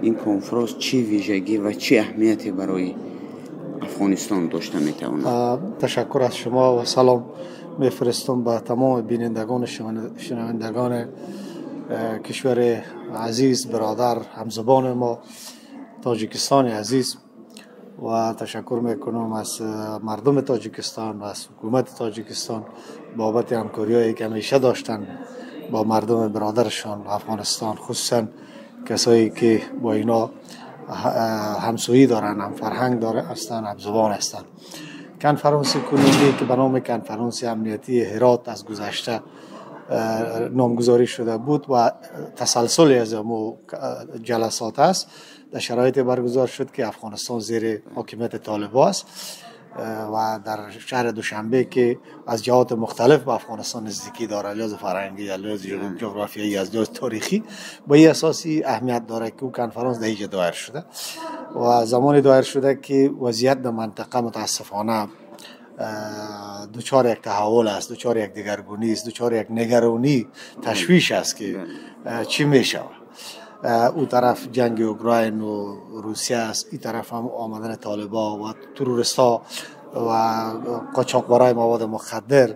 Ин конфронс чӣ вижагӣ ва чӣ аҳамияте барои Афғонистон дошта метавонад? Ташаккур аз шумо ва салом мефиристам ба тамоми бинандагон, шунавандагони кишвари азиз, бародар, ҳамзабони мо, Тоҷикистони азиз, ва ташаккур мекунам аз мардуми Тоҷикистон ва аз ҳукумати Тоҷикистон бобати ҳамкориҳое ки ҳамеша доштанд бо мардуми бародарашон Афғонистон, хусусан касое ки бо ино ҳамсӯӣ доранд, ҳамфарҳанг ҳастанд, ҳамзабон ҳастанд. Конференси кунунӣ ки ба номи конференси амниятии Ҳирот аз гузашта номгузорӣ шуда буд ва тасалсули аз ҳаму ҷаласот аст, дар шароите баргузор шуд ки Афғонистон зери ҳокимияти толибо аст ва дар шаҳри Душанбе ки аз ҷиҳоти мухталиф ба Афғонистон наздикӣ дорад, аз лиҳози фарҳангӣ, аз лиҳози ҷуғрофиявӣ, аз лиҳози таърихӣ, ба ин асоси аҳамият дорад ки ӯ конференс дар инҷа доир шуда ва замоне доир шуда ки вазъият дар минтақа мутаассифона дучори як таҳаввул аст, дучори як дигаргунӣ аст, дучори як нигаронӣ, ташвиш аст ки чӣ мешавад. Ӯ тараф ҷанги Украин ва Русия аст, ин тараф ҳам омадани толибо ва террористҳо ва қочоқбарои маводи мухаддир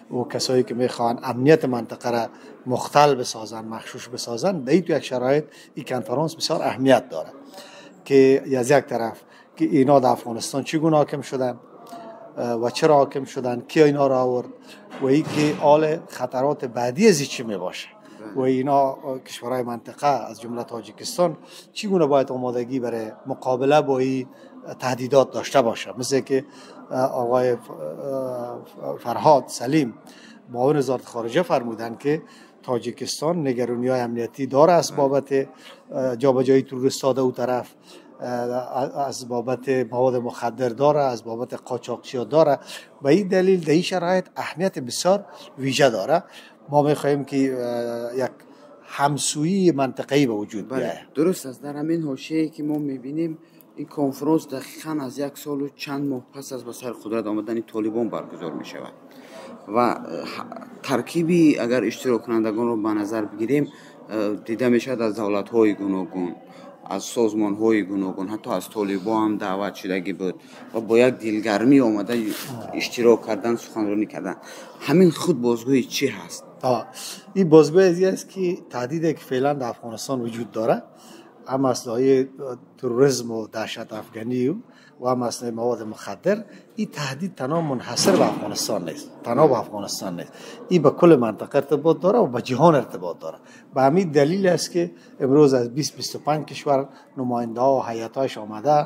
ва касое ки мехоҳанд амнияти минтақаро мухтал бисозанд, махшуш бисозанд. Дар ин як шароит ин конференс бисёр аҳамият дорад ки аз як тараф ки ино дар Афғонистон чӣ гуна ҳоким шуданд ва чаро ҳоким шуданд, ки ино ро овард ва ин ки ҳол хатароти баъдӣ аз чӣ мебошад ва ино кишварҳои минтақа аз ҷумла Тоҷикистон чӣ гуна бояд омодагӣ барои муқобила бо ин таҳдидот дошта бошад. Мисли ки оқои Фарҳод Салим, муовини вазорати хориҷа, фармуданд ки Тоҷикистон нигаронӣҳои амниятӣ дорад аз бобати ҷобаҷоии террористҳо дар ӯ тараф, аз бобати маводи мухаддир дорад, аз бобати қочоқчиҳо дорад. Ба ин далел дар ин шароит аҳамияти бисёр вижа дорад. Мо мехоҳем ки як ҳамсӯии минтақавӣ ба вуҷуд биёяд. Дуруст аст. Дар ҳамин ҳошияе ки мо мебинем, ин конфронс дақиқан аз як солу чанд моҳ пас аз ба сари қудрат омадани Толибон баргузор мешавад ва таркиби агар иштироккунандагонро ба назар бигирем, дида мешавад, аз давлатҳои гуногун, аз созмонҳои гуногун, ҳатто аз толибо ҳам даъват шудагӣ буд ва бо як дилгармӣ омада иштирок кардан, суханронӣ кардан. Ҳамин худ бозгӯи чӣ ҳаст? Ин бозгӯи аз аст ки таҳдиде ки феълан дар Афғонистон вуҷуд дорад, ҳам масъалаҳои терроризму даҳшатафганӣ ва ҳам масъалаи маводи мухаддир, ин таҳдид танҳо мунҳасир ба Афғонистон нест, танҳо ба Афғонистон нест, ин ба кулли минтақа иртибот дорад ва ба ҷаҳон иртибот дорад. Ба ҳамин далел аст ки имрӯз аз 20-25 кишвар намояндаҳо ва ҳайатҳояш омада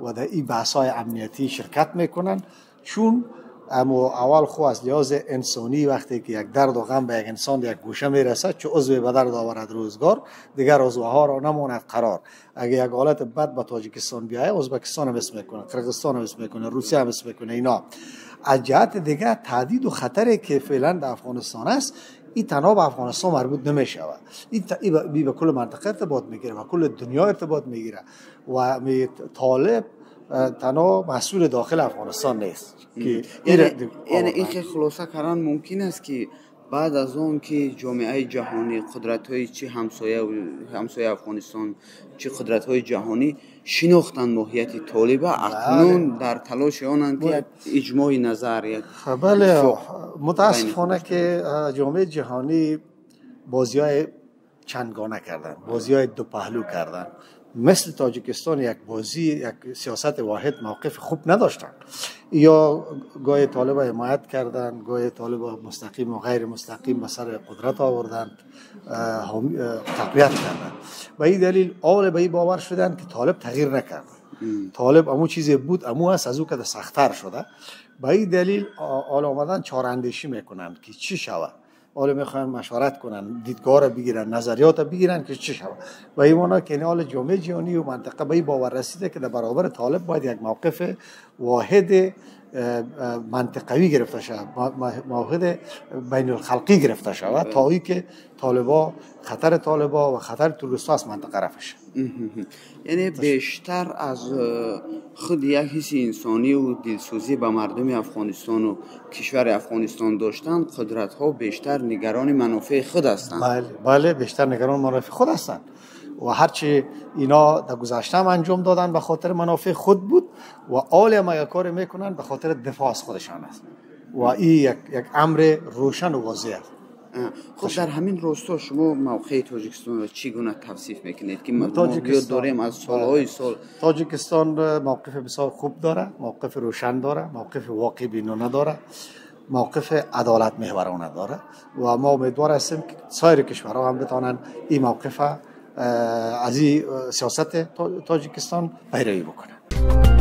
ва дар ин баҳсҳои амниятӣ ширкат мекунанд. Чун аммо аввал ху аз лиҳози инсонӣ вақте ки як дарду ғам ба як инсон як гӯша мерасад, чу узве ба дард оварад рӯзгор, дигар узвҳоро намонад қарор. Агар як ҳолати бад ба Тоҷикистон биёяд, Ӯзбекистон ҳам ҳис мекунад, Қирғизистон ҳам ҳис мекунад, Русия ҳам ҳис мекунад. Ино аз ҷиҳати дигар таҳдиду хатаре ки феълан дар Афғонистон аст, ин танҳо ба Афғонистон марбут намешавад, ин ба кулли минтақа иртибот мегирад, ба кулли дунё иртибот мегирад ва толиб танҳо маҳсули дохили Афғонистон нест. Яъне ин хел хулоса кардан мумкин аст, ки баъд аз он ки ҷомеаи ҷаҳонӣ, қудратҳои чи ҳамсояи Афғонистон, чи қудратҳои ҷаҳонӣ шинохтанд моҳияти толиба, акнун дар талоши онанд ки як иҷмои назар, як Бале, мутаассифона ки ҷомеаи ҷаҳонӣ бозиҳои чандгона карданд, бозиҳои дупаҳлӯ карданд. Мисли Тоҷикистон як бозӣ, як сиёсати воҳид, мавқифи хуб надоштанд. Ё гоҳе толиба ҳимоят карданд, гоҳе толиба мустақим ва ғайри мустақим ба сари қудрат оварданд, тақвият карданд. Ба ин далел ҳоле ба ин бовар шуданд ки толиб тағйир накард, толиб аму чизе буд, аму аст, аз ӯ када сахттар шуда. Ба ин далел ҳол омадан чораандешӣ мекунанд ки чӣ шавад. Ҳоло мехоҳанд машварат кунанд, дидгоҳро бигиранд, назариётро бигиранд ки чӣ шавад. Ба ин маъно ки ҳол ҷомеаи ҷаҳонӣ ва минтақа ба ин бовар расида ки дар баробари толиб бояд як мавқифи воҳиди мантиқавӣ гирифта шавад, мавқифи байналхалқӣ гирифта шавад, то ин ки толибо, хатари толибо ва хатари террористҳо аз минтақа рафъ шавад. Яъне бештар аз худ як ҳисси инсониву дилсӯзӣ ба мардуми Афғонистону кишвари Афғонистон доштан, қудратҳо бештар нигарони манофеи худ ҳастанд. Бале, бештар нигарони манофеи худ ҳастанд. و هرچی اینا در گذشته هم انجام دادن به خاطر منافع خود بود و حالی هم اگر کار میکنن به خاطر دفاع از خودشان است و این یک امر روشن و واضح است. خب، در همین راستا شما موقع تاجیکستان را چگونه توصیف میکنید که ما داریم از سالهای سال؟ تاجیکستان موقف بسیار خوب داره، موقف روشن داره، موقف واقع بینانه داره، موقف عدالت محورانه داره و ما امیدوار هستیم که سایر کشورها هم بتانن این موقف از این سیاست تاجیکستان پیروی بکنن.